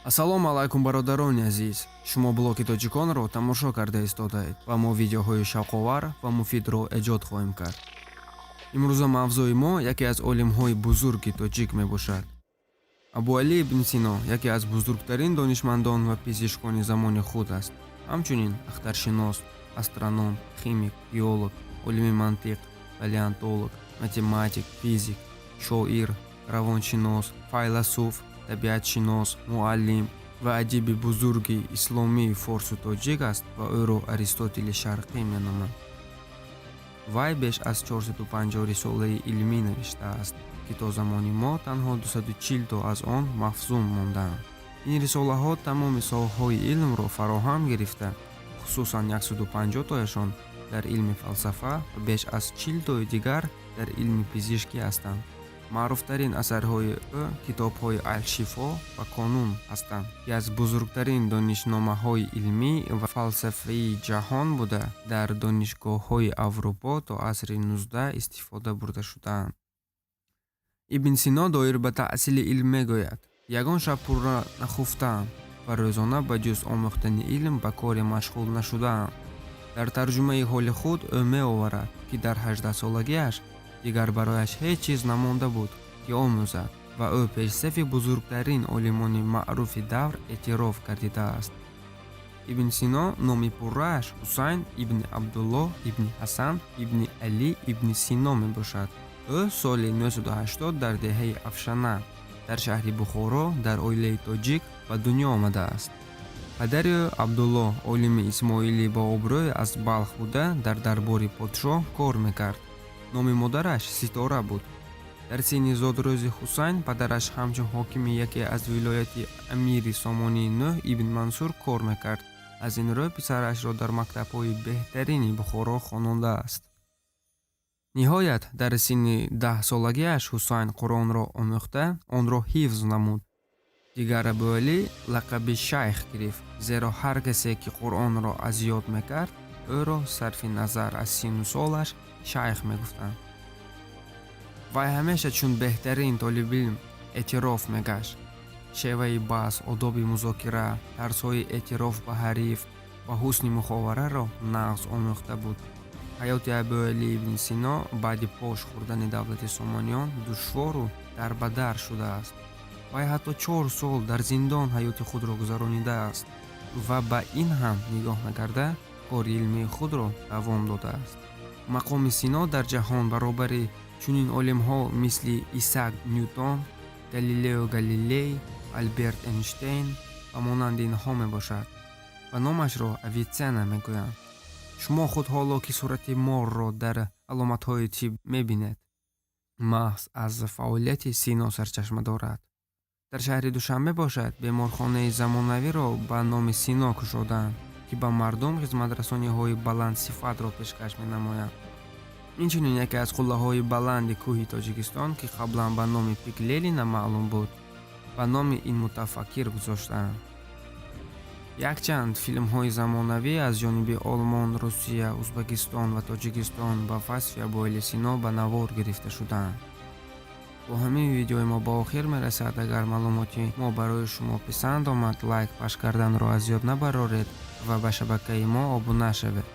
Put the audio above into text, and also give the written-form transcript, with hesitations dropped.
Ассалому алайкум, бародарони азиз! Шумо блоги тоҷиконро тамошо карда истодаед ва мо видеоҳои шавқовар ва муфидро эҷод хоҳем кард. Имрӯза мавзӯи мо яке аз олимҳои бузурги тоҷик мебошад. Абуалӣ ибни Сино яке аз бузургтарин донишмандон ва пизишкони замони худ аст. Ҳамчунин ахтаршинос, астроном, химик, геолог, олими мантиқ, палеонтолог, математик, физик, шоир, равоншинос, файласуф, табиатшинос, муаллим ва адиби бузурги исломии форсу тоҷик аст ва ӯро Аристотели Шарқӣ меноманд. Вай беш аз 450 рисолаи илмӣ навиштааст, ки то замони мо танҳо 240 то аз он маҳфуз мондаанд. Ин рисолаҳо тамоми соҳаҳои илмро фароҳам гирифта, хусусан 150 тояшон дар илми фалсафа ва беш аз 40 тои дигар дар илми пизишкӣ ҳастанд. Маъруфтарин асарҳои ӯ китобҳои Алшифо ва Қонун ҳастанд, ки аз бузургтарин донишномаҳои илмӣ ва фалсафии ҷаҳон буда, дар донишгоҳҳои Аврупо то асри 19 истифода бурда шудаанд. Ибн Сино доир ба таҳсили илм мегӯяд: «Ягон шаб пурра нахуфтаам ва рӯзона ба ҷуз омӯхтани илм ба коре машғул нашудаам». Дар тарҷумаи ҳоли худ ӯ меоварад, ки дар 18-солагиаш дигар барояш ҳеҷ чиз намонда буд, ки омӯзад, ва ӯ пешсафи бузургтарин олимони маъруфи давр эътироф гардидааст. Ибн Сино номи пуррааш Ҳусайн ибни Абдуллоҳ ибни Ҳасан ибни Алӣ ибни Сино мебошад. Ӯ соли 980 дар деҳаи Афшана дар шаҳри Бухоро дар оилаи тоҷик ба дунё омадааст. Падари ӯ Абдуллоҳ олими исмоилӣ бо обрӯй аз Балх буда, дар дарбори подшоҳ кор мекард. Номи модараш Ситора буд. Дар синни зодрӯзи Ҳусайн падараш ҳамчун ҳокими яке аз вилояти амири Сомонии Нӯҳ ибн Мансур кор мекард. Аз ин рӯ писарашро дар мактабҳои беҳтарини Бухоро хонондааст. Ниҳоят, дар синни 10-солагиаш Ҳусайн Қуръонро омӯхта, онро ҳифз намуд. Дигар Абуалӣ лақаби шайх гирифт, зеро ҳар касе, ки Қуръонро аз ёд мекард, ӯро сарфи назар аз синну солаш шайх мегуфтанд. Вай ҳамеша чун беҳтарин толибилм эътироф мегашт. Шеваи баҳс, одоби музокира, тарзҳои эътироф ба ҳариф ва ҳусни муховараро нағз омӯхта буд. Ҳаёти Абуалӣ ибни Сино баъди пош хӯрдани давлати Сомониён душвору дарбадар шудааст. Вай ҳатто 4 сол дар зиндон ҳаёти худро гузаронидааст ва ба ин ҳам нигоҳ накарда, кори илмии худро давом додааст. Мақоми Сино дар ҷаҳон баробари чунин олимҳо мисли Исаак Нютон, Галилео Галилей, Алберт Эйнштейн ва монанди инҳо мебошад ва номашро Авитсенна мегӯянд. Шумо худ ҳоло ки сурати морро дар аломатҳои тиб мебинед, маҳз аз фаъолияти Сино сарчашма дорад. Дар шаҳри Душанбе бошад, беморхонаи замонавиро ба номи Сино кушодаанд, ки ба мардум хизматрасониҳои баландсифатро пешкаш менамоянд. Инчунин яке аз қуллаҳои баланди кӯҳи Тоҷикистон, ки қаблан ба номи Пик Ленина маълум буд, ба номи ин мутафаккир гузоштаанд. Якчанд филмҳои замонавӣ аз ҷониби Олмон, Русия, Узбекистон ва Тоҷикистон ба васфи Абуалӣ Сино ба навор гирифта шудаанд. Бо ҳамин видеои мо ба охир мерасад. Агар маълумоти мо барои шумо писанд омад, лайк пахш карданро аз ёд набароред ва ба шабакаи мо обуна шавед.